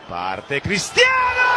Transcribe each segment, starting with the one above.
Parte Cristiano!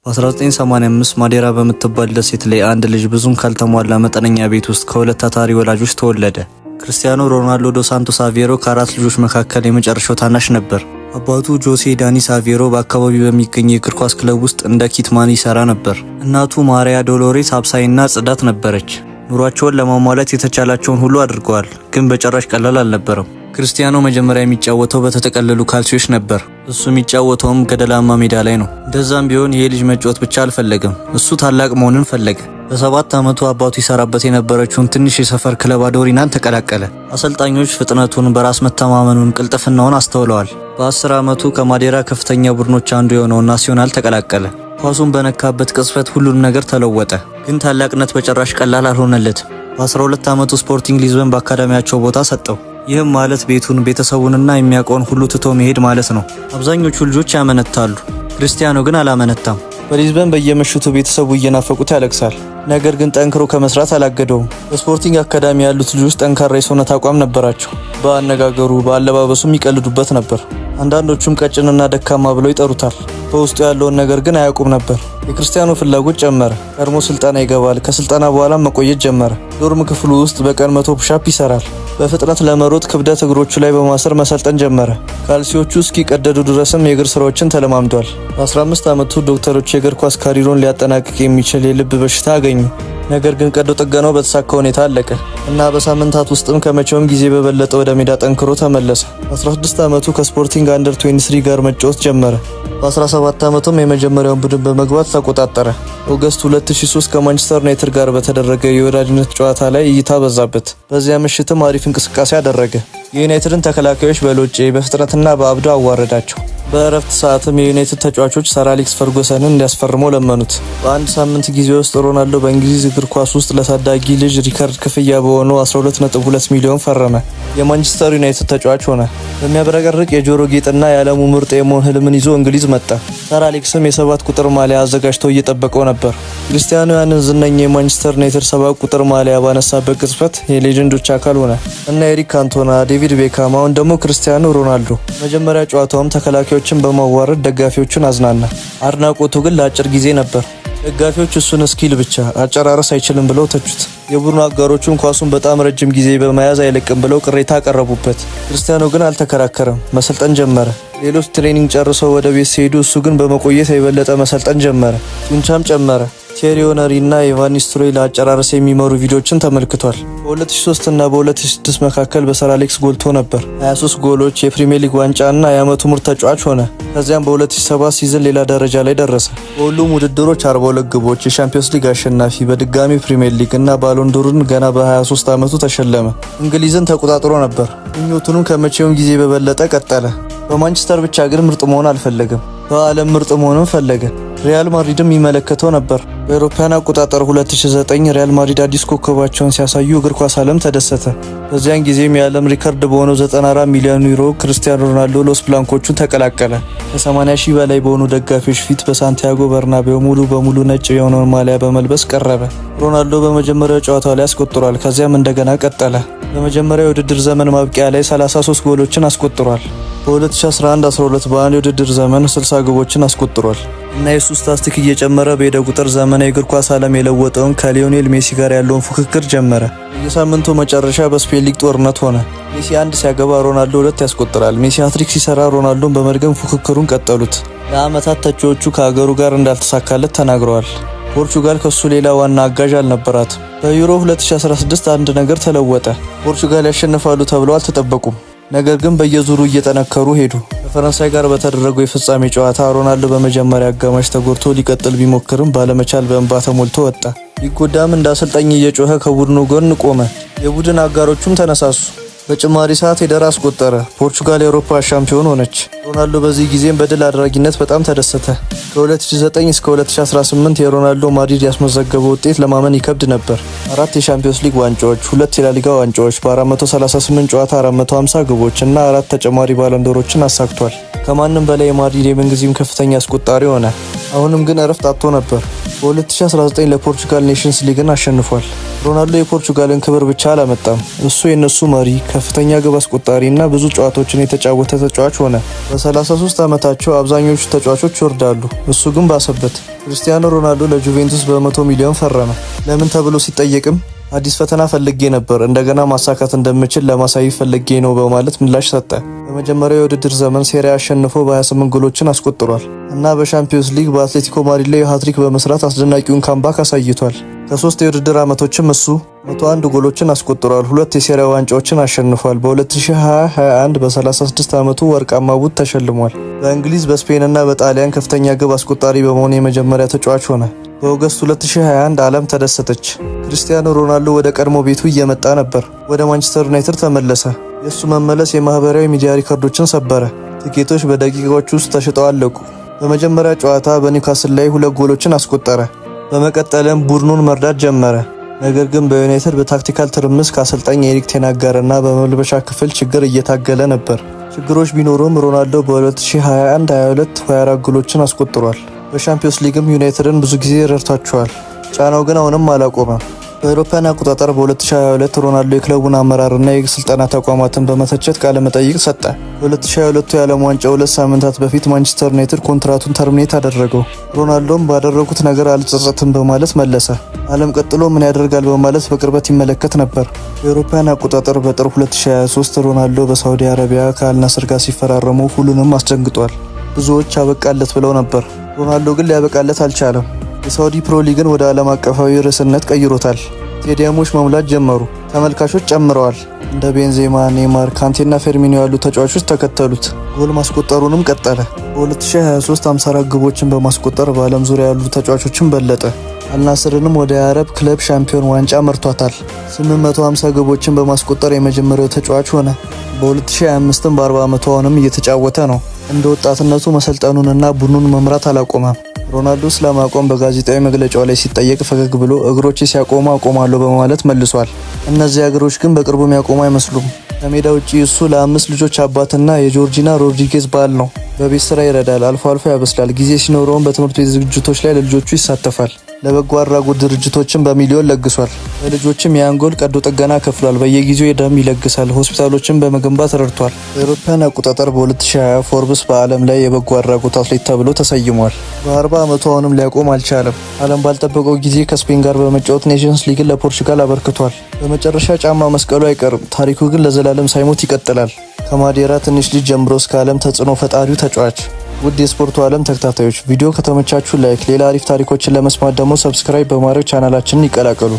በ1985 ማዴራ በምትባል ደሴት ላይ አንድ ልጅ ብዙም ካልተሟላ መጠነኛ ቤት ውስጥ ከሁለት ታታሪ ወላጆች ተወለደ። ክርስቲያኖ ሮናልዶ ዶ ሳንቶስ አቬሮ ከአራት ልጆች መካከል የመጨረሻው ታናሽ ነበር። አባቱ ጆሴ ዳኒስ አቬሮ በአካባቢው በሚገኝ የእግር ኳስ ክለብ ውስጥ እንደ kit man ይሰራ ነበር። እናቱ ማሪያ ዶሎሬስ አብሳይና ጽዳት ነበረች። ኑሯቸውን ለማሟላት የተቻላቸውን ሁሉ አድርገዋል፣ ግን በጭራሽ ቀላል አልነበረም። ክርስቲያኖ መጀመሪያ የሚጫወተው በተጠቀለሉ ካልሲዎች ነበር። እሱ የሚጫወተውም ገደላማ ሜዳ ላይ ነው። እንደዛም ቢሆን ይሄ ልጅ መጫወት ብቻ አልፈለገም። እሱ ታላቅ መሆንን ፈለገ። በ7 ዓመቱ አባቱ ይሰራበት የነበረችውን ትንሽ የሰፈር ክለብ አዶሪናን ተቀላቀለ። አሰልጣኞች ፍጥነቱን፣ በራስ መተማመኑን፣ ቅልጥፍናውን አስተውለዋል። በ10 ዓመቱ ከማዴራ ከፍተኛ ቡድኖች አንዱ የሆነውን ናሲዮናል ተቀላቀለ። ኳሱን በነካበት ቅጽበት ሁሉም ነገር ተለወጠ። ግን ታላቅነት በጭራሽ ቀላል አልሆነለትም። በ12 ዓመቱ ስፖርቲንግ ሊዝበን በአካዳሚያቸው ቦታ ሰጠው። ይህም ማለት ቤቱን፣ ቤተሰቡንና የሚያውቀውን ሁሉ ትቶ መሄድ ማለት ነው። አብዛኞቹ ልጆች ያመነታሉ። ክርስቲያኖ ግን አላመነታም። በሊዝበን በየምሽቱ ቤተሰቡ እየናፈቁት ያለቅሳል። ነገር ግን ጠንክሮ ከመስራት አላገደውም። በስፖርቲንግ አካዳሚ ያሉት ልጆች ጠንካራ የሰውነት አቋም ነበራቸው። በአነጋገሩ በአለባበሱም ይቀልዱበት ነበር። አንዳንዶቹም ቀጭንና ደካማ ብለው ይጠሩታል። በውስጡ ያለውን ነገር ግን አያውቁም ነበር። የክርስቲያኖ ፍላጎት ጨመረ። ቀድሞ ስልጠና ይገባል። ከስልጠና በኋላም መቆየት ጀመረ። Dorm ክፍሉ ውስጥ በቀን 100 push-up ይሰራል። በፍጥነት ለመሮጥ ክብደት እግሮቹ ላይ በማሰር መሰልጠን ጀመረ። ካልሲዎቹ እስኪቀደዱ ድረስም የእግር ስራዎችን ተለማምዷል። በ15 ዓመቱ ዶክተሮች የእግር ኳስ career ኡን ሊያጠናቅቅ የሚችል የልብ በሽታ አገኙ። ነገር ግን ቀዶ ጥገናው በተሳካ ሁኔታ አለቀ እና በሳምንታት ውስጥም ከመቼውም ጊዜ በበለጠ ወደ ሜዳ ጠንክሮ ተመለሰ። በ16 ዓመቱ ከስፖርቲንግ under 23 ጋር መጫወት ጀመረ። በ17 ዓመቱም የመጀመሪያውን ቡድን በመግባት ተቆጣጠረ። August 2003 ከማንቸስተር ዩናይትድ ጋር በተደረገ የወዳጅነት ጨዋታ ላይ እይታ በዛበት። በዚያ ምሽትም አሪፍ እንቅስቃሴ አደረገ። የዩናይትድን ተከላካዮች በሎጬ፣ በፍጥነትና በአብዶ አዋረዳቸው። በእረፍት ሰዓትም የዩናይትድ ተጫዋቾች ሰር አሌክስ ፈርጉሰንን እንዲያስፈርመው ለመኑት። በአንድ ሳምንት ጊዜ ውስጥ ሮናልዶ በእንግሊዝ እግር ኳስ ውስጥ ለታዳጊ ልጅ ሪከርድ ክፍያ በሆነው 12.2 ሚሊዮን ፈረመ። የማንቸስተር ዩናይትድ ተጫዋች ሆነ። በሚያብረቀርቅ የጆሮ ጌጥና የዓለሙ ምርጥ የመሆን ህልምን ይዞ እንግሊዝ መጣ። ሰር አሌክስም የ7 ቁጥር ማሊያ አዘጋጅቶ እየጠበቀው ነበር። ክርስቲያኖ ያንን ዝነኛ የማንቸስተር ዩናይትድ 7 ቁጥር ማሊያ ባነሳበት ቅጽበት የ legend ኦች አካል ሆነ። እነ ኤሪክ ካንቶና፣ ዴቪድ ቤካም፣ አሁን ደግሞ ክርስቲያኖ ሮናልዶ። መጀመሪያ ጨዋታውም ተከላካዮችን በማዋረድ ደጋፊዎቹን አዝናና። አድናቆቱ ግን ለአጭር ጊዜ ነበር። ደጋፊዎች እሱን skill ብቻ፣ አጨራረስ አይችልም ብለው ተቹት። የቡድኑ አጋሮቹም ኳሱን በጣም ረጅም ጊዜ በመያዝ አይለቅም ብለው ቅሬታ አቀረቡበት። ክርስቲያኖ ግን አልተከራከረም፣ መሰልጠን ጀመረ። ሌሎች training ጨርሰው ወደ ቤት ሲሄዱ እሱ ግን በመቆየት የበለጠ መሰልጠን ጀመረ። ጡንቻም ጨመረ። ቴሪ ኦነሪ እና የቫን ኒስትሮይ ለአጨራረስ የሚመሩ ቪዲዮዎችን ተመልክቷል። በ2003 እና በ2006 መካከል በሰር አሌክስ ጎልቶ ነበር። 23 ጎሎች፣ የፕሪሚየር ሊግ ዋንጫ እና የዓመቱ ምርጥ ተጫዋች ሆነ። ከዚያም በ2007 season ሌላ ደረጃ ላይ ደረሰ። በሁሉም ውድድሮች 42 ግቦች፣ የሻምፒዮንስ ሊግ አሸናፊ፣ በድጋሚ ፕሪሚየር ሊግ እና ባሎንዶሩን ገና በ23 ዓመቱ ተሸለመ። እንግሊዝን ተቆጣጥሮ ነበር። ምኞቱንም ከመቼውም ጊዜ በበለጠ ቀጠለ። በማንቸስተር ብቻ ግን ምርጥ መሆን አልፈለገም። በዓለም ምርጥ መሆንም ፈለገ። ሪያል ማድሪድም ይመለከተው ነበር። በአውሮፓውያን አቆጣጠር 2009 ሪያል ማድሪድ አዲስ ኮከባቸውን ሲያሳዩ እግር ኳስ ዓለም ተደሰተ። በዚያን ጊዜም የዓለም ሪከርድ በሆነው 94 ሚሊዮን ዩሮ ክርስቲያኖ ሮናልዶ ሎስ ብላንኮቹን ተቀላቀለ። ከ80 ሺህ በላይ በሆኑ ደጋፊዎች ፊት በሳንቲያጎ በርናቤው ሙሉ በሙሉ ነጭ የሆነውን ማሊያ በመልበስ ቀረበ። ሮናልዶ በመጀመሪያው ጨዋታው ላይ አስቆጥሯል። ከዚያም እንደገና ቀጠለ። በመጀመሪያው የውድድር ዘመን ማብቂያ ላይ 33 ጎሎችን አስቆጥሯል። በ2011-12 በአንድ የውድድር ዘመን 60 ግቦችን አስቆጥሯል እና የሱ statistic እየጨመረ በሄደ ቁጥር ዘመናዊ የእግር ኳስ ዓለም የለወጠውን ከሊዮኔል ሜሲ ጋር ያለውን ፉክክር ጀመረ። የሳምንቱ መጨረሻ በስፔን ሊግ ጦርነት ሆነ። ሜሲ አንድ ሲያገባ ሮናልዶ ሁለት ያስቆጥራል። ሜሲ ሃትሪክ ሲሰራ ሮናልዶን በመድገም ፉክክሩን ቀጠሉት። ለዓመታት ተቺዎቹ ከአገሩ ጋር እንዳልተሳካለት ተናግረዋል። ፖርቹጋል ከሱ ሌላ ዋና አጋዥ አልነበራት። በዩሮ 2016 አንድ ነገር ተለወጠ። ፖርቹጋል ያሸንፋሉ ተብለው አልተጠበቁም። ነገር ግን በየዙሩ እየጠነከሩ ሄዱ። ከፈረንሳይ ጋር በተደረገው የፍጻሜ ጨዋታ ሮናልዶ በመጀመሪያ አጋማሽ ተጎድቶ ሊቀጥል ቢሞክርም ባለመቻል በእንባ ተሞልቶ ወጣ። ቢጎዳም እንደ አሰልጣኝ እየጮኸ ከቡድኑ ጎን ቆመ። የቡድን አጋሮቹም ተነሳሱ። በጭማሪ ሰዓት ሄደር አስቆጠረ። ፖርቹጋል የአውሮፓ ሻምፒዮን ሆነች። ሮናልዶ በዚህ ጊዜም በድል አድራጊነት በጣም ተደሰተ። ከ2009 እስከ 2018 የሮናልዶ ማድሪድ ያስመዘገበው ውጤት ለማመን ይከብድ ነበር። አራት የሻምፒዮንስ ሊግ ዋንጫዎች፣ ሁለት የላሊጋ ዋንጫዎች፣ በ438 ጨዋታ 450 ግቦች እና አራት ተጨማሪ ባሎንዶሮችን አሳክቷል። ከማንም በላይ የማድሪድ የምንጊዜም ከፍተኛ አስቆጣሪ ሆነ። አሁንም ግን እረፍት አጥቶ ነበር። በ2019 ለፖርቹጋል ኔሽንስ ሊግን አሸንፏል። ሮናልዶ የፖርቹጋልን ክብር ብቻ አላመጣም። እሱ የነሱ መሪ፣ ከፍተኛ ግብ አስቆጣሪ እና ብዙ ጨዋታዎችን የተጫወተ ተጫዋች ሆነ። በ33 ዓመታቸው አብዛኞቹ ተጫዋቾች ይወርዳሉ፣ እሱ ግን ባሰበት። ክርስቲያኖ ሮናልዶ ለጁቬንቱስ በ100 ሚሊዮን ፈረመ። ለምን ተብሎ ሲጠየቅም አዲስ ፈተና ፈልጌ ነበር፣ እንደገና ማሳካት እንደምችል ለማሳየት ፈልጌ ነው በማለት ምላሽ ሰጠ። በመጀመሪያው የውድድር ዘመን ሴሪያ አሸንፎ በ28 ጎሎችን አስቆጥሯል እና በሻምፒዮንስ ሊግ በአትሌቲኮ ማድሪድ ላይ ሃትሪክ በመስራት አስደናቂውን comeback አሳይቷል። ከሶስት የውድድር ዓመቶችም እሱ 101 ጎሎችን አስቆጥሯል። ሁለት የሴሪያ ዋንጫዎችን አሸንፏል። በ2020-21 በ36 ዓመቱ ወርቃማ boot ተሸልሟል። በእንግሊዝ፣ በስፔን እና በጣሊያን ከፍተኛ ግብ አስቆጣሪ በመሆን የመጀመሪያ ተጫዋች ሆነ። በ August 2021 ዓለም ተደሰተች። ክርስቲያኖ ሮናልዶ ወደ ቀድሞ ቤቱ እየመጣ ነበር። ወደ ማንቸስተር ዩናይትድ ተመለሰ። የእሱ መመለስ የማህበራዊ ሚዲያ ሪከርዶችን ሰበረ። ትኬቶች በደቂቃዎች ውስጥ ተሽጠው አለቁ። በመጀመሪያ ጨዋታ በኒውካስል ላይ ሁለት ጎሎችን አስቆጠረ። በመቀጠልም ቡድኑን መርዳት ጀመረ። ነገር ግን በዩናይትድ በ tactical ትርምስ ከአሰልጣኝ ኤሪክ ቴን ሃግ ጋርና በመልበሻ ክፍል ችግር እየታገለ ነበር። ችግሮች ቢኖሩም ሮናልዶ በ2021 22 24 ጎሎችን አስቆጥሯል። በሻምፒዮንስ ሊግም ዩናይትድን ብዙ ጊዜ ረድቷቸዋል። ጫናው ግን አሁንም አላቆመም። በአውሮፓውያን አቆጣጠር በ2022 ሮናልዶ የክለቡን አመራርና የስልጠና ተቋማትን በመተቸት ቃለ መጠይቅ ሰጠ። በ2022 የዓለም ዋንጫ 2 ሳምንታት በፊት ማንቸስተር ዩናይትድ ኮንትራቱን terminate አደረገው። ሮናልዶም ባደረጉት ነገር አልጸጸትም በማለት መለሰ። ዓለም ቀጥሎ ምን ያደርጋል በማለት በቅርበት ይመለከት ነበር። በአውሮፓውያን አቆጣጠር በጥር 2023 ሮናልዶ በሳውዲ አረቢያ ከአልናስር ጋር ሲፈራረሙ ሁሉንም አስደንግጧል። ብዙዎች አበቃለት ብለው ነበር። ሮናልዶ ግን ሊያበቃለት አልቻለም። የሳውዲ ፕሮ ሊግን ወደ ዓለም አቀፋዊ ርዕስነት ቀይሮታል። ስቴዲየሞች መሙላት ጀመሩ። ተመልካቾች ጨምረዋል። እንደ ቤንዜማ፣ ኔይማር፣ ካንቴና ፌርሚኖ ያሉ ተጫዋቾች ተከተሉት። ጎል ማስቆጠሩንም ቀጠለ። በ2023 54 ግቦችን በማስቆጠር በዓለም ዙሪያ ያሉ ተጫዋቾችን በለጠ። አልናስርንም ወደ የአረብ ክለብ ሻምፒዮን ዋንጫ መርቷታል። 850 ግቦችን በማስቆጠር የመጀመሪያው ተጫዋች ሆነ። በ2025ም በ40 ዓመቱ አሁንም እየተጫወተ ነው። እንደ ወጣትነቱ መሰልጠኑንና ቡድኑን መምራት አላቆመም። ሮናልዶ ስለማቆም በጋዜጣዊ መግለጫው ላይ ሲጠየቅ ፈገግ ብሎ እግሮቼ ሲያቆሙ አቆማለሁ በማለት መልሷል። እነዚያ እግሮች ግን በቅርቡ የሚያቆሙ አይመስሉም። ከሜዳ ውጪ እሱ ለአምስት ልጆች አባትና የጆርጂና ሮድሪጌዝ ባል ነው። በቤት ስራ ይረዳል፣ አልፎ አልፎ ያበስላል። ጊዜ ሲኖረውም በትምህርት ቤት ዝግጅቶች ላይ ለልጆቹ ይሳተፋል። ለበጎ አድራጎት ድርጅቶችን በሚሊዮን ለግሷል። ለልጆችም የአንጎል ቀዶ ጥገና ከፍሏል። በየጊዜው ደም ይለግሳል። ሆስፒታሎችን በመገንባት ረድቷል። በአውሮፓውያን አቆጣጠር በ2020 ፎርብስ በዓለም ላይ የበጎ አድራጎት አትሌት ተብሎ ተሰይሟል። በ40 ዓመቱ አሁንም ሊያቆም አልቻለም። ዓለም ባልጠበቀው ጊዜ ከስፔን ጋር በመጫወት ኔሽንስ ሊግን ለፖርቹጋል አበርክቷል። በመጨረሻ ጫማ መስቀሉ አይቀርም። ታሪኩ ግን ለዘላለም ሳይሞት ይቀጥላል። ከማዴራ ትንሽ ልጅ ጀምሮ እስከ ዓለም ተጽዕኖ ፈጣሪው ተጫዋች። ውድ የስፖርቱ ዓለም ተከታታዮች፣ ቪዲዮ ከተመቻችሁ like፣ ሌላ አሪፍ ታሪኮችን ለመስማት ደግሞ subscribe በማድረግ ቻናላችንን ይቀላቀሉ።